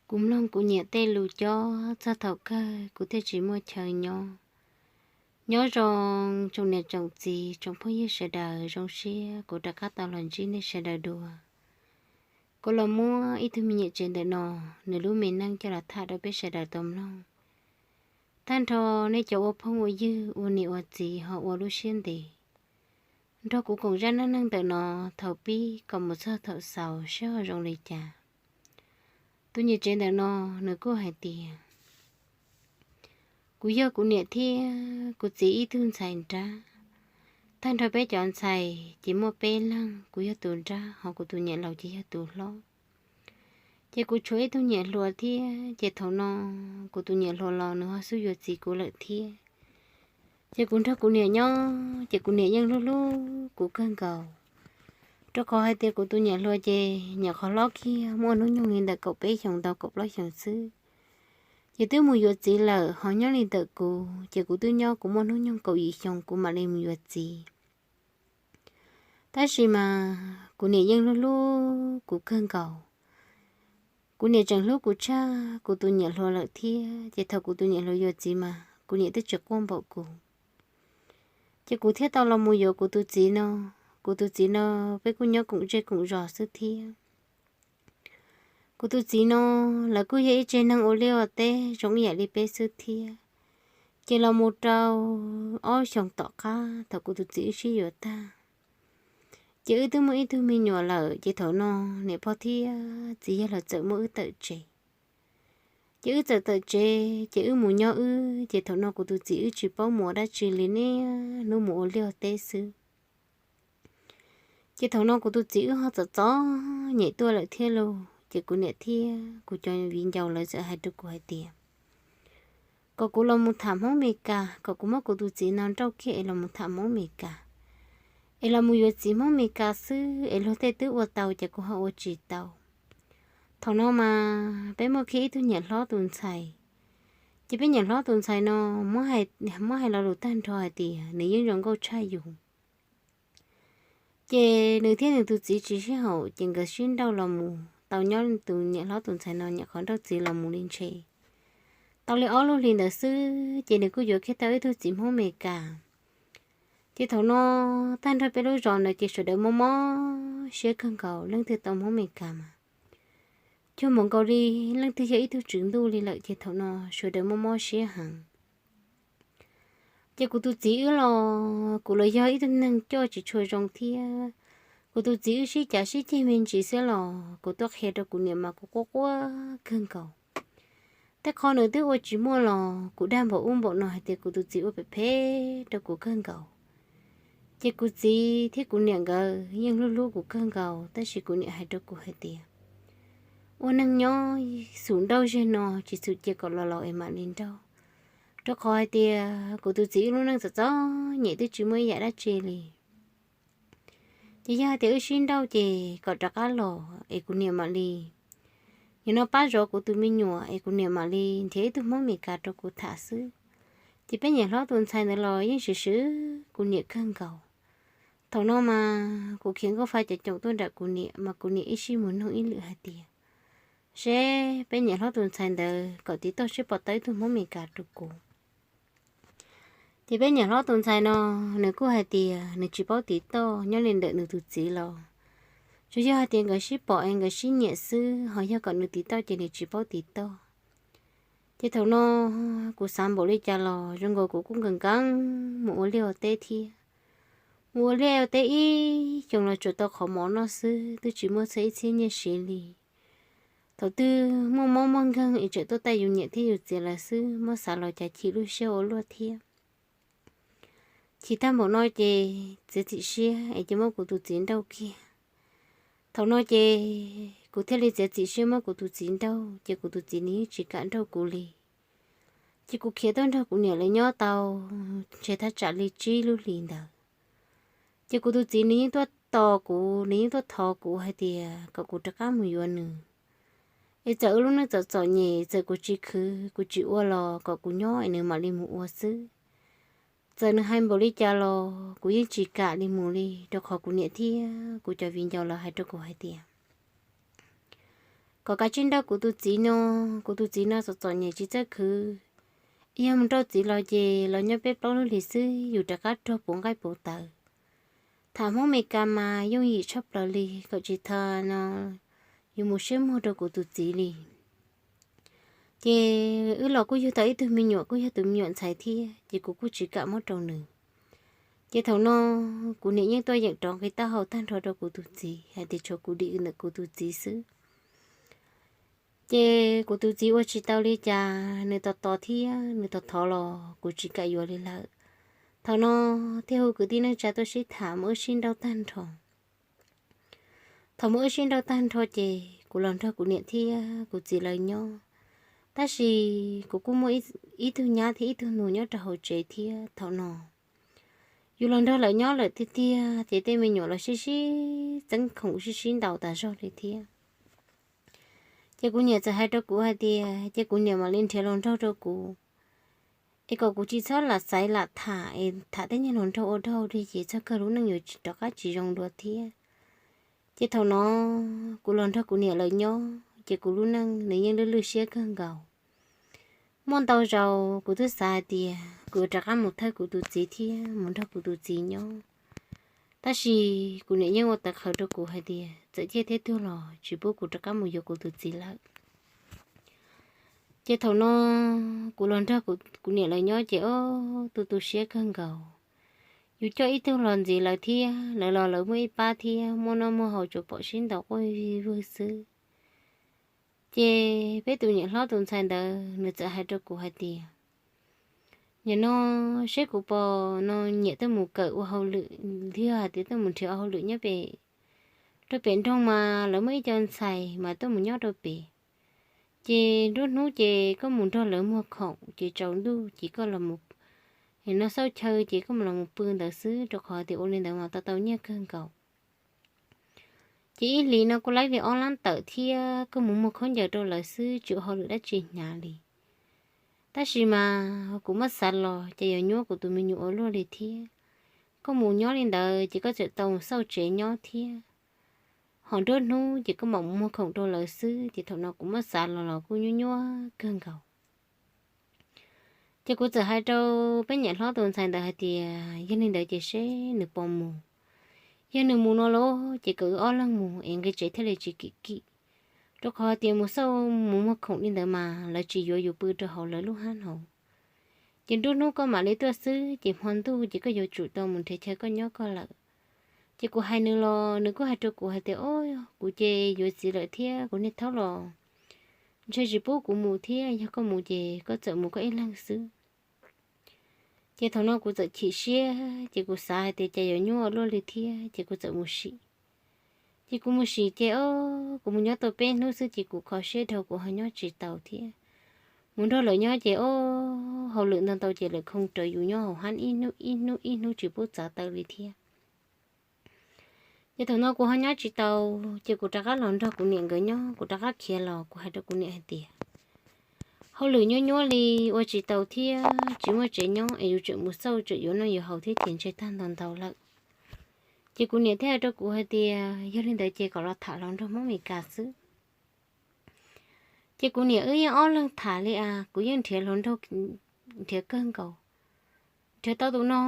Kuv mloog kuv niam tej lus cob txog thaum kawg kuv thiaj tsis muaj chaw nyob. Nyob zoo tsoom niam tsoom txiv tsoom phooj ywg sawv daws, zoo siab kuv rov qab tau los ntsib nej sawv daws dua. Kuv los muab ib tug me nyuam tsev ntawm no, nws lub me neej coj los tham rau peb sawv daws tau mloog. Tag nrho nej cov ua phooj ua ywg, ua niam ua txiv ho ua lub siab ntev nrog kuv koom zaj neej neeg ntawm no thaum pib kom mus txog thaum xaus seb ho zoo li cas. Tus niam tsev ntawm no nws kuj hais tias, kuv yog kuv niam thiab kuv txiv ib tug ntxhais nrab. Tag nrho peb cov ntxhais ces muaj peb leeg, kuv yog tus nrab ho kuv tus niam laus ces yog tus hlob. Ces kuv tshuav ib tug niam hluas thiab, ces thaum no kuv tus niam hluas los nws ho xub yuav txiv kuv lawm thiab. Ces kuv nrog kuv niam nyob ces kuv niam yeej hlub hlub kuv kawg nkaus, rau qhov hais tias kuv tus niam hluas ces nyuam qhuav hlob kiag muaj hnub nyoog li ntawm kaum peb xyoos tau kaum plaub xyoos xwb. Ces twb mus yuav txiv lawm, ho nyob li ntawm kuv ces kuv twb nyob kuv muaj hnub nyoog kaum yim xyoos kuv mam li mus yuav txiv. Tab sis mas kuv niam yeej hlub hlub kuv kawg nkaus. Kuv niam tseem hlub kuv tshaj kuv tus niam hluas lawm thiab, ces thaum kuv tus niam hluas yuav txiv mas kuv niam twb tsis quaj npaum kuv. Ces kuv thiaj tau los mus yuav kuv tus txiv no. Kuv tus txiv no peb kuj nyob koom zej koom zos xwb thiab. Kuv tus txiv no lawv kuj yog ib tsev neeg ua liaj ua teb zoo ib yam li peb xwb thiab. Ces los mus rau ob xyoos tom qab thaum kuv tus txiv wb sib yuav tag, ces wb twb muaj ib tug me nyuam lawm, ces thaum no niam pog thiab txiv yawg lawv txawm muab wb tawm tsev. Ces wb txawm tawm tsev ces wb mus nyob wb, ces thaum no kuv tus txiv wb tsis paub mus ua dab tsi li, niaj hnub mus ua liaj ua teb xwb. Ces thaum no kuv tus txiv wb ho txom txom nyem tuaj lawm thiab lauj, ces kuv niam thiab kuv cov viv ncaus lawv txawm hais rau kuv hais tias kom kuv los mus tham Hmoob Mes Kas, kom kuv muab kuv tus txiv no nrauj kiag es los mus tham Hmoob Mes Kas, es los mus yuav txiv Hmoob Mes Kas xwb, es luag tej twb ua tau ces kuv ho ua tsis tau. Thaum no mas peb muaj kiag ib tug niam hlob tus ntxhais, ces peb niam hlob tus ntxhais no muab hais lo lus tag nrho hais tias nws yeej zoo nkauj tshaj yus. Ces nws thiab nws tus txiv tsis sib haum, ces nkawd sib nrauj los mus tau nyob, tus niam hlob tus ntxhais no nyuam qhuav nrauj txiv los mus li ntshe tau li ob lub hlis ntawd xwb, ces nws kuj yuav kiag tau ib tug txiv Hmoob Mes Kas. Ces thaum no tag nrho peb lub zos ntawd ces sawv daws mob mob siab kawg nkaus, leej twg tau Hmoob Mes Kas mas cuag npaum nkaus li leej twg yog ib tug tswv ntuj li lawm, ces thaum no sawv daws mob mob siab heev. Ces kuv tus txiv wb los kuv los yog ib tug neeg coj tsis tshua zoo thiab. Kuv tus txiv wb sib cav sib ceg me ntsis xwb los kuv tuaj qhia rau kuv niam mas kuv quaj quaj kawg nkaus. Tej qho nws twb ua tsis muaj los kuv dag npaum ub npaum no hais tias kuv tus txiv ua phem phem rau kuv kawg nkaus. Ces kuv txiv thiab kuv niam nkawd yeej hlub hlub kuv kawg nkaus, tab sis kuv niam hais rau kuv hais tias ua neeg nyob xum nrauj zeg no tsis xum cia kom los laus es mam li nrauj, rau qhov hais tias kuv tus txiv wb lub neej txom txom nyem twb tsis muaj ib yam dab tsi li. Ces yog hais tias wb sib nrauj ces kom rov qab los es kuv niam mam li nim no pab zov kuv tus me nyuam es kuv niam mam li nrhiav ib tug Hmoob Mes Kas rau kuv tham xwb. Ces peb niam hlob tus ntxhais ntawd los yeej swm swm kuv niam kawg nkaus. Thaum no mas kuv khiav nkauj fa cov coom tuaj nram kuv niam mas kuv niam ib sij mus nug ib lwm hais tias seb peb niam hlob tus ntxhais ntawd kom tiv toj seb puas tau ib tug Hmoob Mes Kas rau kuv. Ces peb niam hlob tus ntxhais no nws kuj hais tias nws tsis paub tiv toj, nyob li ntawm nws tus txiv los tsuas yog hais tias nkawd sib pom es nkawd sib nyiam xwb, ho yog kom nws tiv toj ces nws tsis paub tiv toj. Ces thaum no kuv xav npaum li cas los zoo nkaus kuv kuj nkees nkees mus ua liaj ua teb thiab. Mus ua liaj ua teb ib xyoos los tsuas tau qhov mov noj xwb, twb tsis muaj txog ib txhiab nyiaj siv li. Thaum twg muaj mob muaj nkeeg es tseem tuaj taij yus niam thiab yus txiv lawv xwb, muab xav los cas chim lub siab ua luaj thiab. Chim tag npaum no ces txiav txim siab es cia muab kuv tus txiv nrauj kiag. Thaum no ces kuv thiaj li txiav txim siab muab kuv tus txiv nrauj, ces kuv tus txiv nws yeej tsis kam nrauj kuv li. Ces kuv khiav tuaj nrog kuv niam lawv nyob tau ntshe thaj tsam li tsib lub hlis ntawd. Ces kuv tus txiv nws yeej tuaj tos kuv, nws yeej tuaj thov kuv hais tias kom kuv rov qab mus yuav nws, es txawm wb lub neej txom txom nyem, txawm kuv tsis khwv kuv tsis ua los kom kuv nyob es nws mam li mus ua xwb. Txawm nws hais npaum li cas los kuv yeej tsis kam li mus li, rau qhov kuv niam thiab kuv cov viv ncaus lawv hais rau kuv hais tias kom kav tsij nrauj kuv tus txiv no, kuv tus txiv no txom txom nyem tsis txawj khwv. Yog mus nrauj txiv los ces los nyob peb plaub lub hlis xwb yus rov qab rog puv nqaij puv tawv. Tham Hmoob Meskas mas yooj yim tshaj plaws li, kom tsis tas no yus mus siab muag rau kuv tus txiv li. Ces wb los kuj yug tau ib tug me nyuam, kuj yog tus me nyuam ntxhais thiab, ces kuv kuj tsis kam muab rau nws. Ces thaum no kuv niam yeej tuaj yeem rov nqi taub hau tag nrho rau kuv tus txiv hais tias tshuav kuv dim ntawm kuv tus txiv xwb. Ces kuv tus txiv ua tsis tau li cas, nws tos tos thiab nws thov thov los kuv tsis kam yuav li lawm. Thaum no thiaj hu kwv tij neej tsa tuaj sib tham mus wb sib nrauj tag nrho. Thaum mus wb sib nrauj tag nrho ces kuv los nrog kuv niam thiab kuv txiv lawv nyob, tab sis kuv kuj muaj ib tug nyab thiab ib tug nus nyob rau hauv tsev thiab. Thaum no yus los nrog lawv nyob lawm tiag tiag ces tej me nyuam los sib sib txeeb khoom sib sib ntaus tas zog li thiab. Ces kuv niam txawm hais rau kuv hais tias ces kuv niam mam li nrhiav hluas nraug rau kuv, es kom kuv tsis txhob lam xaiv lam tham es tham tej niag hluas nraug ua daug li ces txog kawg lub neej yuav tsis rov qab tsis zoo dua thiab. Ces thaum no kuv los nrog kuv niam lawv nyob ces kuv lub neej nws yeej lwj lwj siab kawg nkaus. Muaj ntau zaus kuv twb xav hais tias kuv yuav rov qab mus thawj kuv tus txiv thiab mus nrog kuv tus txiv nyob, tab sis kuv niam yeej ua tawv qhawv rau kuv hais tias txawm ciaj thiab tuag los tsis pub kuv rov qab mus yuav kuv tus txiv lawm. Ces thaum no kuv los nrog kuv niam lawv nyob ces ob tug tu siab kawg nkaus. Yus coj ib tug los ntxiv lawv thiab, lawv los lawv muaj ib pab thiab, muaj noj muaj haus tsuas pom sib ntaus quaj vig vwg xwb. Ces peb tus niam hlob tus ntxhais ntawd nws txawm hais rau kuv hais tias, nim no seb kuv pom no nyiam tuaj mus kawm ua hauj lwm, yog hais tias tuaj mus nrhiav ua hauj lwm nyob pem, rau pem nroog mas lawv muaj ib co ntxhais mas tuaj mus nyob rau pem. Ces nruab hnub ces koj mus nrog lawv muag khoom ces tsaus ntuj ces koj los, noj xauj chaw ces koj los mus pw ntawd xwb, rau qhov tias ua li ntawd mas tau tau nyiaj kawg nkaus. Ces ib hlis no kuj laib li ob lab tawm thiab, koj mus muag khaub ncaws rau lawv xwb tsis ua hauj lwm dab tsi hnyav li. Tab sis mas kuv muab xav los ces yuav nyuab kuv tus me nyuam ua luaj li thiab. Koj mus nyob li ntawd ces koj txawm tau xauj tsev nyob thiab, ho nruab hnub ces koj mam mus muag khoom rau lawv xwb. Ces thaum no kuv muab xav los los kuj nyuaj nyuaj kawg nkaus. Ces kuv txawm hais rau peb niam hlob tus ntxhais ntawd hais tias yog li ntawd ces seb nws pom mus, yog nws mus no los ces kom wb ob leeg mus es nqi tsev thiaj li tsis kim kim, rau qhov tias mus xauj mus muag khoom li ntawd mas lawv tsis yuav yus pw rau hauv lawv lub hab hauv. Ces nruab hnub koj mam li tuaj xwb ces hmo ntuj ces koj yuav tsum tau mus nrhiav chaw koj nyob koj lawm. Ces kuv hais nws los nws kuj hais rau kuv hais tias o, kuv ces yuav txiv lawm thiab kuv niaj thaub los ntshe tsis pub kuv mus thiab, yog koj mus ces koj txawm mus koj ib leeg xwb. Ces thaum no kuv txawm chim siab ces kuv xav hais tias cas yuav nyuaj ua luaj li thiab ces kuv txawm mus sim. Ces kuv mus sim ces o, kuv mus nyob tau peb hnub xwb ces kuv kho siab dhau kuv ho nyob tsis tau thiab. Mus nrog lawv nyob ces o, hauj lwm ntau ntau ces lawv khoo rawv yus nyob hauv hab ib hnub ib hnub ib hnub tsis pub txav taw li thiab. Ces thaum no kuv ho nyob tsis tau, ces kuv rov qab los nrog kuv niam nkawd nyob, kuv rov qab khiav los kuv hais rau kuv niam hais tias hauj lwm nyuaj nyuaj li, ua tsis tau thiab tsis muaj tsev nyob es yus tseem mus xauj tseem yuav noj yuav haus thiab ces ntshe tag ntau ntau lawm. Ces kuv niam thiaj hais rau kuv hais tias yog li ntawd ces kom los tham hluas nraug Hmoob Meskas xwb. Ces kuv niam wb yeej ob leeg tham li as, kuv yeej nrhiav hluas nraug nrhiav kawg nkaus. Nrhiav tau tus no,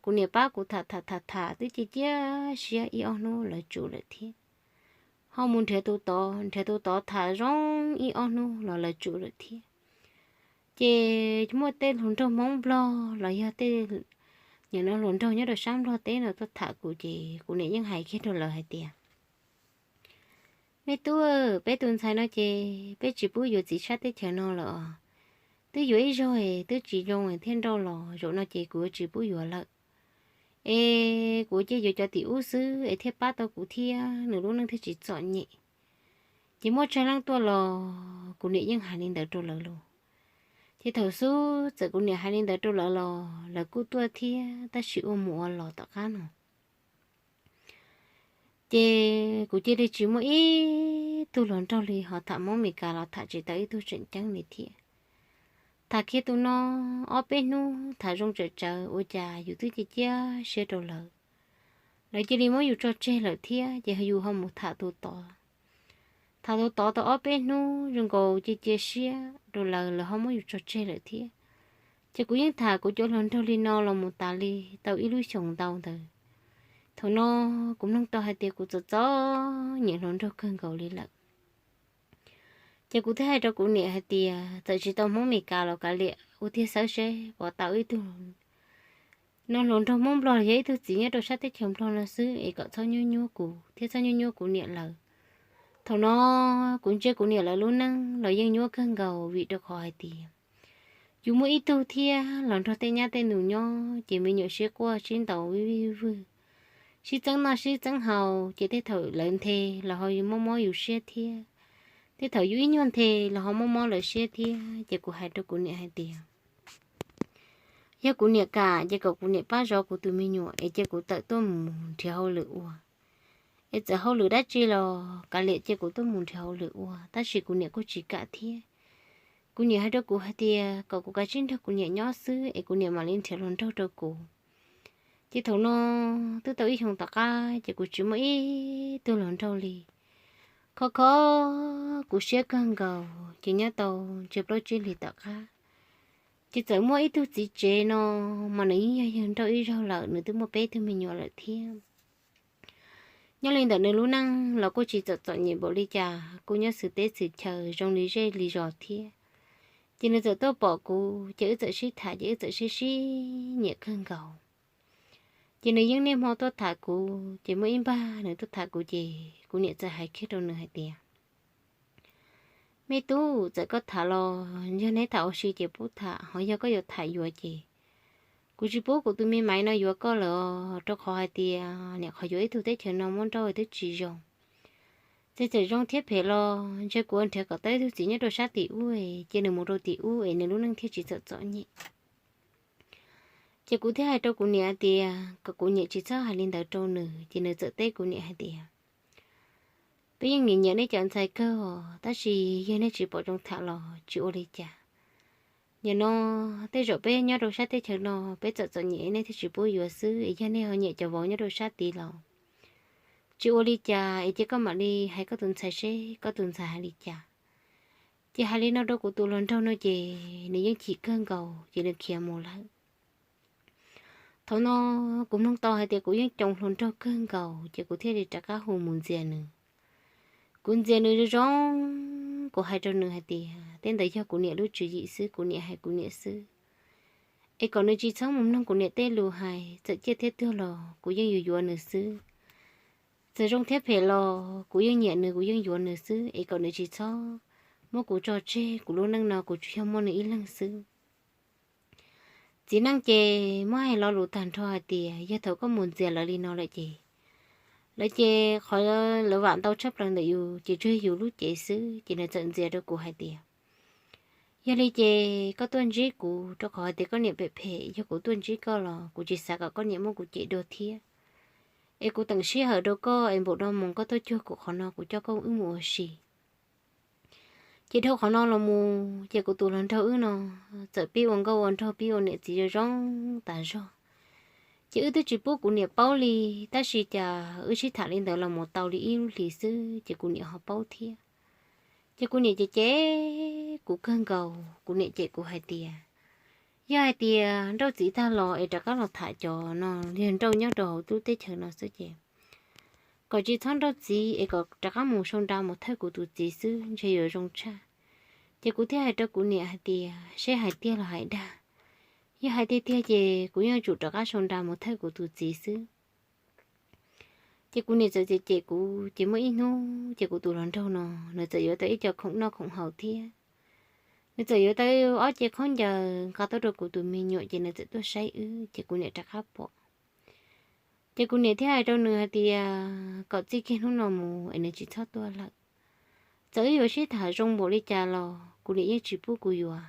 kuv niam pab kuv tham tham tham tham twb cia cia siab ib ob hnub lawv tsum lawm thiab. Ho mus nrhiav tus tod, nrhiav tus tod tham zoo ib ob hnub los lawv tsum lawm thiab. Ces muaj tej hluas nraug Hmoob Nplog los yog tej, nim no hluas nraug nyob rau sab Nplog teb no tuaj tham kuv ces kuv niam yeej hais kiag rau lawv hais tias, me tub, peb tus ntxhais no ces peb tsis pub yuav txiv sab teb chaws no lawm os. Twb yuav ib zaug twb tsis zoo thiaj nrauj los, zaum no ces kuv yuav tsis pub yuav lawm. Es kuv cia yuav cov tim ub xwb es thiaj pab tau kuv thiab nws lub neej thiaj tsis txom nyem. Ces muaj tsawg leej tuaj los kuv niam yeej hais li ntawd rau lawv los. Ces thaum xub txawm kuv niam hais li ntawd rau lawv los lawv kuj tuaj thiab, tab sis ua mus ua los tom qab no ces kuv cia li tsis muaj ib tug hluas nraug li, ho tham Hmoob Meskas los tham tsis tau ib tug tseem ceeb li thiab. Tham kiag tus no ob peb hnub tham zoo tsawm tsawv ua cas yus twb cia cia siab rau lawv, lawv cia li muab yus tso tseg lawm thiab, ces yus ho mus tham tus tod. Tham tau tod tau ob peb hnub zoo nkaus cia cia siab rau lawv, lawv ho muab yus tso tseg lawm thiab. Ces kuv yeej tham kuv cov hluas nraug li no los mus tas li tau ib lub xyoos ntau ntawd. Thaum no kuv mloog tau hais tias kuv txom txom nyem hluas nraug kawg nkaus li lawm. Ces kuv thiaj hais rau kuv niam hais tias txawm tsis tau Hmoob Meskas los kav liam ua tiag xwb seb puas tau ib tug no hluas nraug Hmoob Nplog los yog ib tug txiv nyob rau sab teb chaws Nplog no xwb es kom txhob nyuab nyuab kuv thiab txhob nyuab nyuab kuv niam lawv. Thaum no kuv ntsia kuv niam lawv lub neej los yeej nyuab kawg nkaus vim rau qhov hais tias yus muaj ib tug thiab los nrog tej nyab tej nus nyob ces me nyuam sib quaj sib ntaus vij vij vwg, sib txeeb noj sib txeeb haus ces tej thaum lawv nthe los ho mob mob yus siab thiab, tej thaum yus ib nyuag nthe los ho mob mob lawv siab thiab. Ces kuv hais rau kuv niam hais tias yog kuv niam kam ces kom kuv niam pab zov kuv tus me nyuam es cia kuv tawm tuaj mus nrhiav hauj lwm ua, es txawm hauj lwm dab tsi los kav liam cia kuv tuaj mus nrhiav hauj lwm ua, tab sis kuv niam kuj tsis kam thiab. Kuv niam hais rau kuv hais tias kom kuv kav tsij nrog kuv niam nyob xwb es kuv niam mam li nrhiav hluas nraug rau kuv. Ces thaum no twb tau ib xyoos tom qab ces kuv tsis muaj ib tug hluas nraug li. Khov kho kuv siab kawg nkaus ces nyob tau ntsis plaub tsib hlis tom qab, ces txawm muaj ib tug txiv tsev no mas nws yeej yog yawg nrauj ib zaug lawm, nws twb muaj peb tug me nyuam lawm thiab. Nyob li ntawm nws lub neej los kuj tsis txom txom nyem npaum li cas, kuj nyob xwm teb xwm chaw zoo li zej li zos thiab. Ces nws txawm tuaj pom kuv ces wb txawm sib tham ces wb txawm sib sib nyiam kawg nkaus. Ces nws yeej niaj hmo tuaj tham kuv, ces muaj ib npag nws tuaj tham kuv ces kuv niam txawm hais kiag rau nws hais tias, me tub, txawm koj tham los yog neb tham ua si ces pub tham, ho yog koj yuav tham yuav ces kuv tsis pub kuv tus me maiv no yuav koj lawm os, rau qhov hais tias niam qhov yuav ib tug teb chaws no muab nrauj twb tsis zoo. Ces txawm zoo thiab phem los ntshe kuv ua nrhiav kom tau ib tug txiv nyob rau sab tim ub, ces nws mus rau tim ub es nws lub neej thiaj tsis txom txom nyem. Ces kuv thiaj hais rau kuv niam tias kom kuv niam tsis txhob hais li ntawd rau nws. Ces nws txawm teb kuv niam hais tias, peb yeej nyiam nyiam nej cov ntxhais kawg os, tab sis yog nej tsis pom zoo tham los tsis ua li cas. Nim no tej zaum peb nyob rau sab teb chaws no peb txom txom nyem nej thiaj tsis pub yuav xwb, es yog nej ho nyiam cov vauv nyob rau sab tid los tsis ua li cas, es cia koj mam li hais koj tus ntxhais seb koj tus ntxhais hais li cas. Ces hais li no rau kuv tus hluas nraug no ces nws yeej chim kawg nkaus ces nws khiav mus lawm. Thaum no kuv mloog tau hais tias kuv yeej coos hluas nraug kawg nkaus ces kuv thiaj li rov qab hu mus ntxias nws. Kuv ntxias nws zoo zoo, kuv hais rau nws hais tias tej ntawd yog kuv niam lub tswv yim xwb, kuv niam hais kuv niam xwb, es kom nws tsis txhob mus mloog kuv niam tej lus hais, txawm ciaj thiab tuag los kuv yeej yuav yuav nws xwb. Txawm zoo thiab phem los kuv yeej nyiam nws, kuv yeej yuav nws xwb, es kom nws tsis txhob muab kuv tso tseg, kuv lub neej no kuv tsuas yog muaj nws ib leeg xwb. Txiv neej ces muab hais lo lus tag nrho hais tias yog thaum koj mus ntxias lawv li no lawm ces, lawv ces qhov lawv vam ntau tshaj plaws ntawm yus ces tsuas yog yus lub cev xwb. Ces nws txawm ntxias rau kuv hais tias, yog li ces koj tuaj ntsib kuv, rau qhov hais tias koj niam phem phem, yog kuv tuaj ntsib koj los kuv tsis xav kom koj niam muab kuv cem dua thiab. Es kuv teem sij hawm rau koj es npaum no mus koj tuaj cuag kuv qhov no kuv coj koj wb mus ua si. Ces dhau qhov no los mus ces kuv tus hluas nraug wb no txawm pib ua nkauj ua nraug pib ua niam txiv zoo zoo tas zog. Ces wb twb tsis pub kuv niam paub li, tab sis cas wb sib tham li ntawd los mus tau li ib lub hlis xwb ces kuv niam ho paub thiab. Ces kuv niam cem cem kuv kawg nkaus, kuv niam cem kuv hais tias, yog hais tias nrauj txiv tag los es rov qab los tham cov no, yog nrauj nyob rau hauv lub teb chaws no xwb ces kom tsis txhob nrauj txiv es kom rov qab mus sau nra mus thawj kuv tus txiv xwb ntshe yuav zoo tshaj. Ces kuv thiaj hais rau kuv niam hais tias seb hais tiag los hais dag. Yog hais tiag tiag ces kuv yeej tsum rov qab sau nra mus thawj kuv tus txiv xwb. Ces kuv niam txawm cem cem kuv, ces muaj ib hnub ces kuv tus hluas nraug no nws txawm yuav tau ib co khoom noj khoom haus thiab. Nws txawm yuav tau ob ce khaub ncaws nqa tuaj rau kuv tus me nyuam ces nws txawm tuaj saib wb ces kuv niam rov qab pom. Ces kuv niam thiaj hais rau nws hais tias kom txij kiag hnub no mus es nws tsis txhob tuaj lawm. Txawm wb yuav sib tham zoo npaum li cas los kuv niam yeej tsis pub kuv yuav.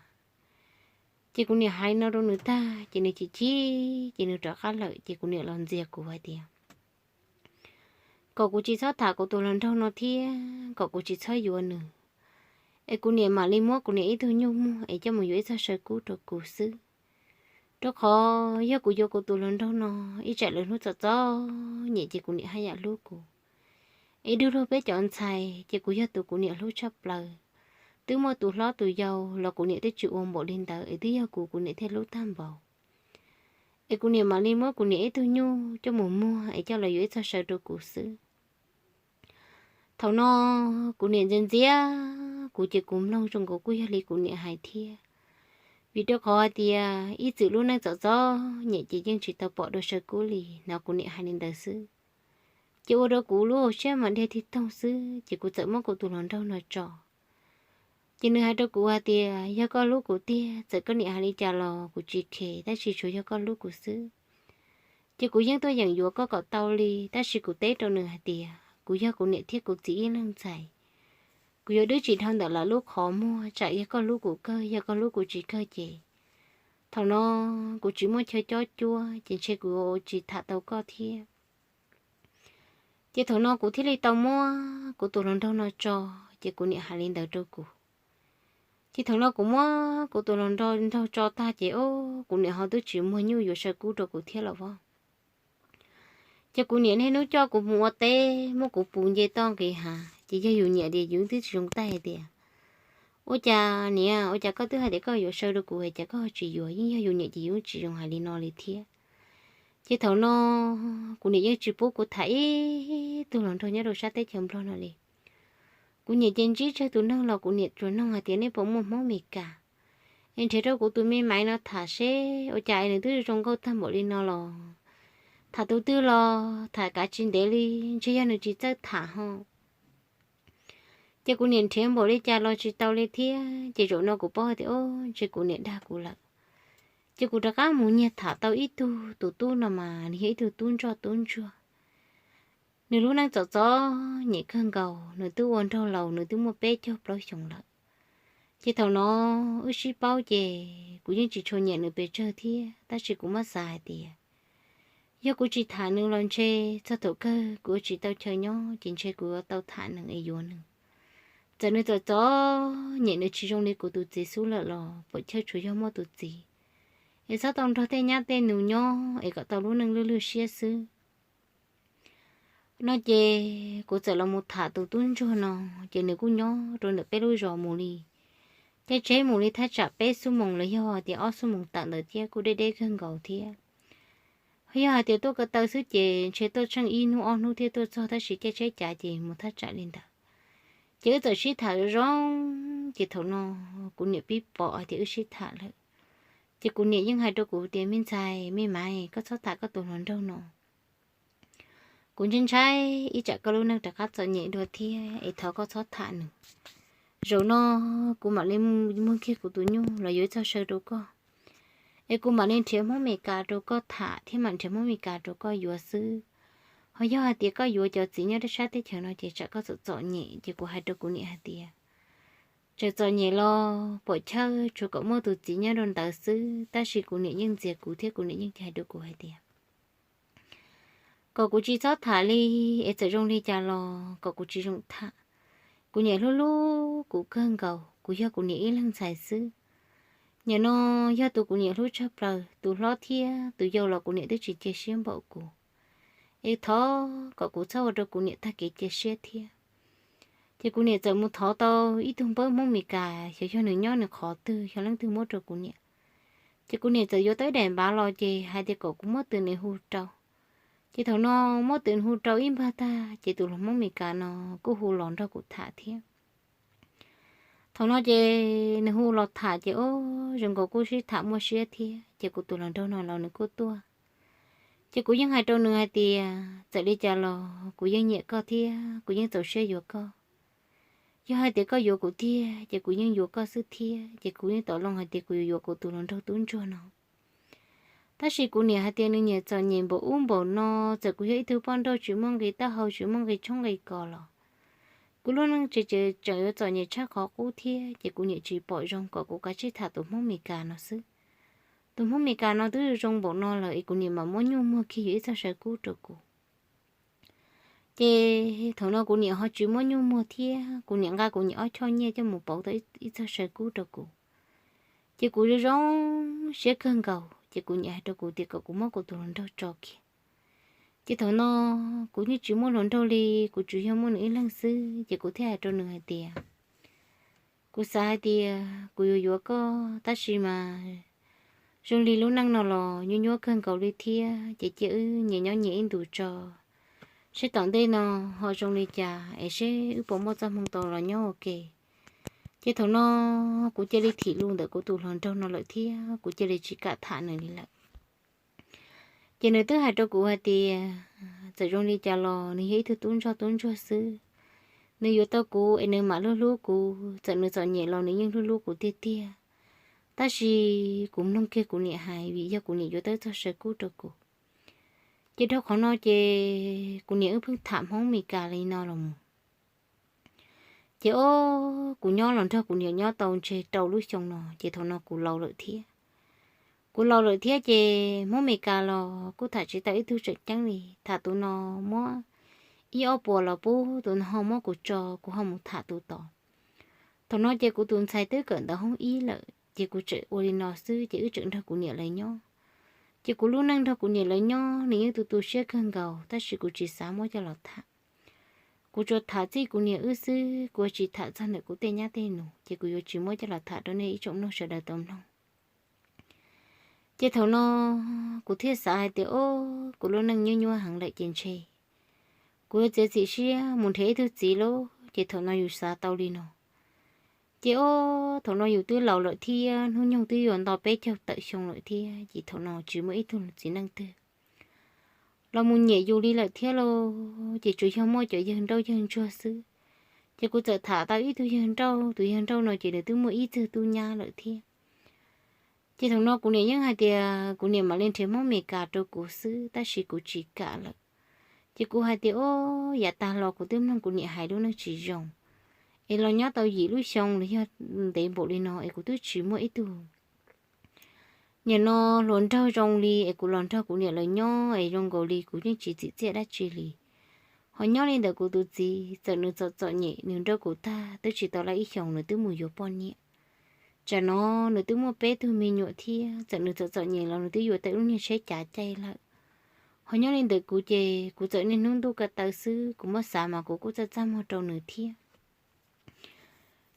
Ces kuv niam hais no rau nws tag ces nws chim chim ces nws rov qab lawm ces kuv niam los ntxias kuv hais tias kom kuv tsis txhob tham kuv tus hluas nraug no thiab kom kuv tsis txhob yuav nws, es kuv niam mam li muab kuv niam ib tug nyuj muag es coj mus yuav ib txoj saw kub rau kuv xwb. Rau qhov yog kuv yuav kuv tus hluas nraug no, ib tsam lwm hnub txom txom nyem ces kuv niam haj yam hlub kuv. Es dub lug peb cov ntxhais ces kuv yog tus kuv niam hlub tshaj plaws. Twb muaj tus hlob tus yau los kuv niam twb tsis ua npaum li ntawd es twb yog kuv kuv niam thiaj hlub tag npaum. Es kuv niam mam li muab kuv niam ib tug nyuj coj mus muag es coj los yuav ib txoj saw rau kuv xwb. Thaum no kuv niam ntxias ntxias kuv ces kuv mloog zoo nkaus kuj yog li kuv niam hais thiab. Vim rau qhov hais tias ib txwm lub neej txom txom nyem ces yeej tsis tau pom dua saw kub li no, kuv niam hais li ntawd xwb. Ces ua rau kuv lub hauv siab mas dhia tig toog xwb ces kuv txawm muab kuv tus hluas nraug no tso. Ces nws hais rau kuv hais tias yog koj hlub kuv tiag, txawm koj niam hais li cas los kuv tsis khes, tab sis tsuas yog koj hlub kuv xwb ces kuv yeej tuaj yeem yuav koj kom tau li. Tab sis kuv teb rau nws hais tias kuv yog kuv niam thiab kuv txiv ib leeg ntxhais, kuv yuav dwb tsis dhau ntawm lawv lub qhov muag, tsam yog koj hlub kuv kawg, yog koj hlub kuv tsis kawg ces thaum no kuv tsis muaj chaw cob cuab ces ntshe kuv tsis tham tau koj thiab. Ces thaum no kuv thiaj li tau muab kuv tus hluas nraug no tso, ces kuv niam hais li ntawd rau kuv. Ces thaum no kuv muab kuv tus hluas nraug tso tag ces o, kuv niam ho twb tsis muag nyuj yuav saw kub rau kuv thiab los vov. Ces kuv niam niaj hnub coj kuv mus ua teb, muab kuv pus nce toj nqis hav, ces yog yus nyiam ces yus twb tsis zoo taij hais tias ua cas niam, ua cas koj twb hais tias koj yuav saw rau kuv es cas koj tsis yuav. Yeej yog yus nyiam ces yus tsis zoo hais li no li thiab. Ces thaum no kuv niam yeej tsis pub kuv tham ib tug hluas nraug nyob rau sab teb chaws Nplog no li. Kuv niam ces ntsib tsawg tus neeg los kuv niam tsuas nug hais tias nej puas muaj Hmoob Mes Kas es nrhiav rau kuv tus me maiv no tham seb ua cas es nws twb zoo nkauj tag npaum li no los tham tus twg los tham kav tsis ntev li, ntshe yog nws tsis txawj tham ho. Ces kuv niam nrhiav npaum li cas los tsis tau li thiab. Ces zaum no kuv paub hais tias o, ntshe kuv niam dag kuv lawm. Ces kuv rov qab mus nyiag tham tau ib tug, tus tub no mas nws yog ib tug tub ntsoj tub ntsuag. Nws lub neej txom txom nyem kawg nkaus, nws twb ua nraug laus, nws twb muaj peb caug plaub xyoos lawm. Ces thaum no wb sib paub ces kuv yeej tsis tshua nyiam nws pes tsawg thiab, tab sis kuv muab xav hais tias yog kuv tsis tham nws los ntshe txog thaum kawg kuv ua tsis tau chaw nyob ces ntshe kuv yuav tau tham nws es yuav nws. Txawm nws txom txom nyem nws tsis zoo li kuv tus txiv xub lawm los puam chawj tsuas yog muaj tus txiv es txhob tau nrog tej nyab tej nus nyob es kom tau lub neej lwj lwj siab xwb no ces kuv txawm los mus tham tus tub ntsuag no. Ces nws kuj nyob rau ntawm peb lub zos mus li, caij tsheb mus li thaj tsam peb xuab moos los yog tias ob xuab moos tawm ntawd thiab, kuj deb deb kawg nkaus thiab. Yog hais tias tuaj ko taw xwb ces ntshe tuaj tsheej ib hnub ob hnub thiab tuaj txog, tab sis caij tsheb cav ces mus thaj tsam li ntawd. Ces wb txawm sib tham zoo zoo, ces thaum no kuv niam pib pom hais tias wb sib tham lawm. Ces kuv niam yeej hais rau kuv tias me ntxhais me maiv, koj txhob tham koj tus hluas nraug no. Kuv ntshai ntshai ib tsam koj lub neej rov qab txom nyem dua thiab es thov koj txhob tham nws. Zaum no kuv mam li muag kiag kuv tus nyuj los yuav ib txoj saw rau koj, es kuv mam li nrhiav Hmoob Mes Kas rau koj tham thiab mam nrhiav Hmoob Mes Kas rau koj yuav xwb. Ho yog hais tias koj yuav cov txiv nyob rau sab teb chaws no ces tsam koj txom txom nyem. Ces kuv hais rau kuv niam hais tias txawm txom nyem los puam chawj tsuas kom muaj tus txiv nyob rau ntawd xwb, tab sis kuv niam yeej ntxias kuv thiab kuv niam yeej hais rau kuv hais tias kom kuv tsis txhob tham li, es txawm zoo li cas los kom kuv tsis zoo tham. Kuv niam hlub hlub kuv kawg nkaus, kuv yog kuv niam ib leeg ntxhais xwb. Nim no yog tus kuv niam hlub tshaj plaws, tus hlob thiab tus yau los kuv niam twb tsis cia siab npaum kuv. Es thov kom kuv txhob ua rau kuv niam tag kev cia siab thiab. Ces kuv niam txawm mus thov tau ib tug npawb Hmoob Mes Kas, xyov yog nws nyob nws qhov twg, yog leej twg muab rau kuv niam. Ces kuv niam txawm yuav tau ib daim npav los ces hais tias kom kuv muab tw nws hu rau. Ces thaum no muab tw nws hu rau ib npag tag ces tus hluas Hmoob Mes Kas no kuj hu los nrog kuv tham thiab. Thaum no ces nws hu los tham ces o, zoo nkaus kuj sib tham muaj siab thiab, ces kuv tus hluas nraug no los nws kuj tuaj. Ces kuv yeej hais rau nws hais tias txawm li cas los kuv yeej nyiam koj thiab kuv yeej txaus siab yuav koj. Yog hais tias koj yuav kuv tiag ces kuv yeej yuav koj xwb thiab, ces kuv yeej tau loo hais tias kuv yuav yuav kuv tus hluas nraug tub ntsuag no. Tab sis kuv niam hais tias nws nyiam txom nyem npaum ub npaum no, txawm kuv yog ib tug poj nrauj tsis muaj nqi taub hau tsis muaj nqi tshoob nqi kos los kuv lub neej tseem yuav txom nyem tshaj qhov qub thiab, ces kuv niam tsis pom zoo kom kuv kav tsij tham tus Hmoob Mes Kas no xwb. Tus Hmoob Mes Kas no twb zoo npaum no lawm es kuv niam mam muab nyuj muag kiag yuav ib txoj saw kub rau kuv. Ces thaum no kuv niam ho tsis muab nyuj muag thiab, kuv niam nqa kuv niam ob choj nyiaj coj mus pauv tau ib txoj saw kub rau kuv. Ces kuv zoo zoo siab kawg nkaus, ces kuv niam hais rau kuv tias kom kuv muab kuv tus hluas nraug tso kiag. Ces thaum no kuv yeej tsis muaj hluas nraug li, kuv tsuas yog muaj nws ib leeg xwb, ces kuv thiaj hais rau nws hais tias, kuv xav hais tias kuv yuav yuav koj, tab sis mas zoo li lub neej no los nyuaj nyuaj kawg nkaus li thiab, ces cia wb nyias nyob nyias ib ntus tso, seb tom ntej no ho zoo li cas es seb wb puas muaj txoj hmoo tau los nyob ua ke. Ces thaum no kuv cia li thim lus ntawm kuv tus hluas nraug no lawm thiab kuv cia li tsis kam tham nws li lawm. Ces nws twb hais rau kuv hais tias txawm zoo li cas los nws yog ib tug tub ntsoj tub ntsuag xwb, nws yuav tau kuv es nws mam hlub hlub kuv, txawm nws txom nyem los nws yeej hlub hlub kuv tiag tiag. Tab sis kuv mloog kiag kuv niam hais vim yog kuv niam yuav tau txog saw kub rau kuv. Ces dhau qhov no ces kuv niam wb pheej tham Hmoob Mes Kas li no los mus. Ces o, kuv nyob los nrog kuv niam nyob tau ntshe rau lub xyoo no, ces thaum no kuv laus lawm thiab. Kuv laus lawm thiab ces Hmoob Mes Kas los kuj tham tsis tau ib tug tseem ceeb li, tham tus no muab ib ob puas los pub, tus no ho muab kuv tso, kuv ho mus tham tus tod. Thaum no ces kuv tus ntxhais twb kawm ntawv hoob ib lawm, ces kuv tseem ua li no xwb ces wb tseem nrog kuv niam lawv nyob. Ces kuv lub neej nrog kuv niam lawv nyob nws yeej tu tu siab kawg nkaus, tab sis kuv tsis xav muab coj los tham. Kuv tsuas tham txij kuv niam wb xwb, kuv tsis tham txog ntawm kuv tej nyab tej nus, ces kuv yuav tsis muab coj los tham rau nej ib tsoom mloog sawv daws tau mloog. Ces thaum no kuv thiaj xav hais tias o, kuv lub neej nyuaj nyuaj heev lawm ces ntshe kuv yuav txiav txim siab mus nrhiav ib tug txiv lauj. Ces thaum no yus xav tau li no, ces o, thaum no yus twb laus lawm thiab, hnub nyoog twb yuav nto peb caug tawm xyoo lawm thiab, ces thaum no tsis muaj ib tug txiv neej twg los mus nyiam yus li lawm thiab lauj. Ces tsuas yog muaj cov yawg nrauj yawg ntsuag xwb. Ces kuv txawm tham tau ib tug yawg nrauj, tus yawg nrauj no ces nws twb muaj ib tug tub nyab lawm thiab. Ces thaum no kuv niam yeej hais tias kuv niam mam li nrhiav Hmoob Mes Kas rau kuv xwb, tab sis kuv tsis kam lawm. Ces kuv hais tias o, yav tag los kuv twb mloog kuv niam hais lub neej tsis zoo, es los nyob tau yim lub xyoo los yog ntev npaum li no es kuv twb tsis muaj ib tug nim no hluas nraug zoo li es kuv los nrog kuv niam lawv nyob es zoo nkaus li kuv yeej tsis txim txiaj dab tsi li. Ho nyob li ntawm kuv tus txiv, txawm nws txom txom nyem nws nrauj kuv tag twb tsis tau laj ib xyoos nws twb mus yuav poj niam. Tsam no nws twb muaj peb tug me nyuam thiab, txawm nws txom txom nyem los nws twb yuav tau lub niag tsheb cav caij lawm. Ho nyob li ntawm kuv ces kuv txawm niaj hnub ntuj ko taw xwb, kuv muab xav mas kuv kuj txaj txaj muag rau nws thiab.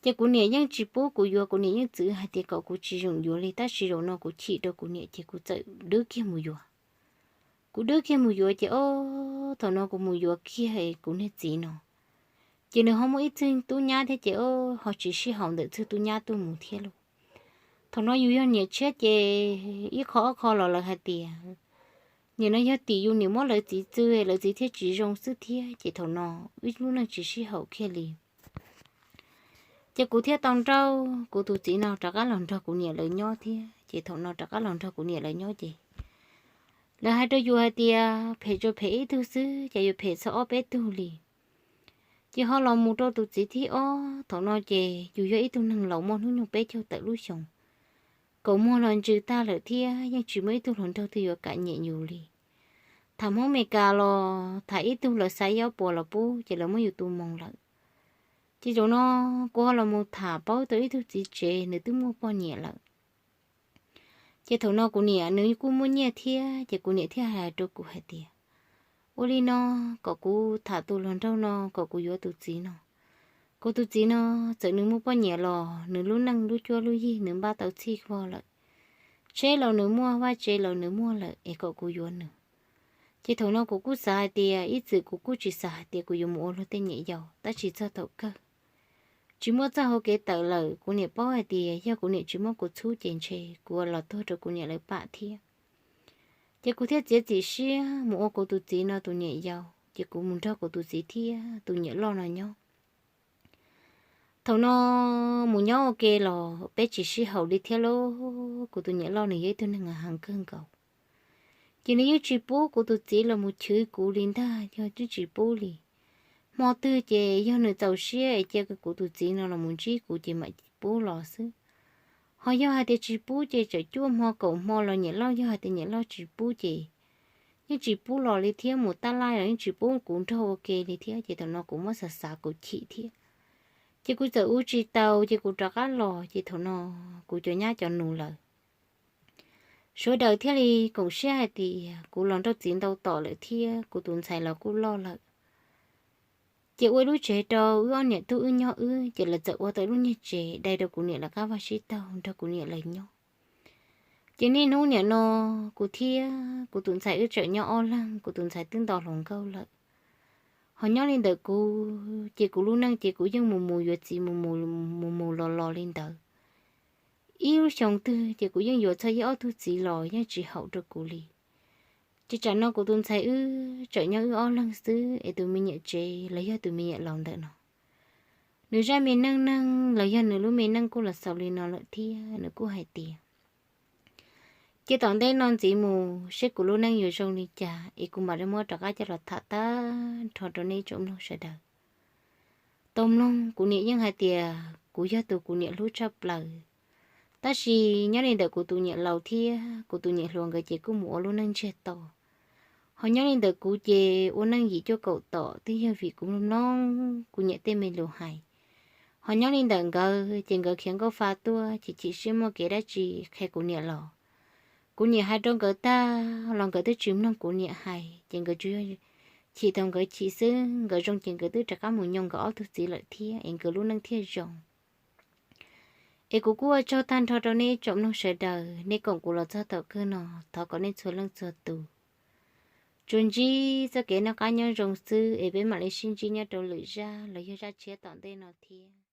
Ces kuv niam yeej tsis pub kuv yuav, kuv niam yeej txwv hais tias kom kuv tsis zoo yuav li, tab sis zaum no kuv chim rau kuv niam ces kuv txawm dwb kiag mus yuav. Kuv dwb kiag mus yuav ces o, thaum no kuv mus yuav kiag kuv niag txiv no, ces nws ho muaj ib tug tub nyab thiab ces o, ho tsis sib haum ntawm tug tub nyab tuaj mus thiab lauj. Thaum no yus yog niam tshiab ces ib qho ob qho los lawv hais tias nim no yog tim yus niam muab lawv txiv txw, lawv txiv thiaj tsis zoo xwb thiab, ces thaum no wb lub neej tsis sib haum kiag li. Ces kuv thiaj tau nrauj kuv tus txiv no rov qab los nrog kuv niam lawv nyob thiab. Ces thaum no rov qab los nrog kuv niam lawv nyob ces lawv hais rau yus hais tias phem tsuas phem ib tug xwb, ces yuav phem txog ob peb tug li. Ces ho los mus rau tus txiv thib ob, thaum no ces yus yog ib tug neeg laus muaj hnub nyoog peb caug tawm lub xyoos, kaus muag los ntsws tag lawm thiab yeej tsis muaj ib tug hluas nraug twg yuav kam nyiam yus li. Tham Hmoob Mes Kas los tham ib tug lawv xav ib ob puas los pub ces lawv muab yus tu moo lawm. Ces zaum no kuv ho los mus tham paub tau ib tug txiv tsev nws twb muaj poj niam lawm. Ces thaum no kuv niam nws kuj muaj nyiaj thiab, ces kuv niam thiaj hais rau kuv hais tias ua li no, kom kuv tham tus hluas nraug no kom kuv yuav tus txiv no. Kuv tus txiv no txawm nws muaj poj niam los nws lub neej lub cuab lub yig nws npaj tau txhij vog lawm, tsheb los nws muaj, vaj tsev los nws muaj lawm es kom kuv yuav nws. Ces thaum no kuv kuj xav hais tias ib txwm kuv kuj tsis xav hais tias kuv yuav mus ua luag tej niam yau, tab sis txog thaum kawg tsis muaj txoj hau kev tawm lawm, kuv niam paub hais tias yog kuv niam tsis muab kuv txhub ces ntshe kuv los tuag rau kuv niam lawv pam thiab. Ces kuv thiaj txiav txim siab mus ua kuv tus txiv no tus niam yau, ces kuv mus nrog kuv tus txiv thiab tus niam loj no nyob. Thaum no mus nyob ua ke los peb tsis sib haum li thiab lauj, kuv tus niam loj nws yog ib tug neeg heev kawg nkaus. Ces nws yeej tsis pub kuv tus txiv los mus chwv kuv li ntag, yog twb tsis pub li. Hmo twg ces yog nws txaus siab es cia kuv tus txiv no los mus ntsib kuv ces mam pub los xwb. Ho yog hais tias tsis pub ces txawm cuaj hmo kaum hmo los niam loj, yog hais tias niam loj tsis pub ces yeej tsis pub los li thiab, mus tab laj los yeej tsis pub kuv nrog ua ke li thiab. Ces thaum no kuv muab xav xav kuv chim thiab. Ces kuv txawm ua tsis tau ces kuv rov qab los, ces thaum no kuv cov nyab cov nus lawm Sawv daws thiaj li koom siab hais tias kuv los nrauj txiv ntau tom lawm thiab kuv tus ntxhais los kuj loj lawm, ces ua ib lub tsev rau wb ob niam tub wb nyob wb. Ces lawv txawm ua tau ib lub nyuag tsev dai rau kuv niam lawv qab vaj sib taug nrog kuv niam lawv nyob. Ces niaj hnub niam no kuv thiab kuv tus ntxhais wb tseem nyob ob leeg, kuv tus ntxhais twb nto hluas nkauj lawm. Ho nyob li ntawm kuv ces kuv lub neej ces kuv yeej mus mus yuav txiv mus mus mus mus los los li ntawd. Ib lub xyoo twg ces kuv yeej yuav txog ib ob tug txiv los yeej tsis haum rau kuv li. Ces tsam no kuv tus ntxhais wb tseem nyob wb ob leeg xwb es tus me nyuam tsev los yog tus me nyuam laus ntawm no, nws zaj me neej neeg los yog nws lub me neej kuj los xaus li no lawm thiab nws kuj hais tias cia tom ntej no ntxiv mus seb kuv lub neej yuav zoo li cas es kuv mam li muab rov qab coj los tham tag nrho rau nej tsoom mloog sawv daws tau mloog. Kuv niam yeej hais tias kuv yog tus kuv niam hlub tshaj plaws, tab sis nyob li ntawm kuv tus niam laus thiab kuv tus niam hluas nkawd ces kuj mus ua lub neej ntsiag to. Ho nyob li ntawm kuv ces ua neej yim cuaj kaum tom twb yog vim kuv mloog mloog kuv niam tej me lus hais. Ho nyob li ntawm nkawd ces nkawd khiav nkauj fa tuaj ces chim siab muaj kev dab tsi qhia kuv niam los, kuv niam hais rau nkawd tag los nkawd twb tsis mloog kuv niam hais, ces nkawd tsuas yog chim thaum nkawd chim xwb, nkawd zoo ces nkawd twb rov qab mus nyob nkawd ob tug txiv lawm thiab es nkawd lub neej thiaj zoo. Es kuv kuj ua tsaug tag nrho rau nej tsoom mloog sawv daws, nej koom kuv los txog thaum kawg no, thov kom nej txhua leej txhua tus tsuas ntsib txoj kev noj qab nyob zoo xwb es peb mam li sib ntsib nyob rau lwm zaj los yog zaj tshiab tom ntej no thiab.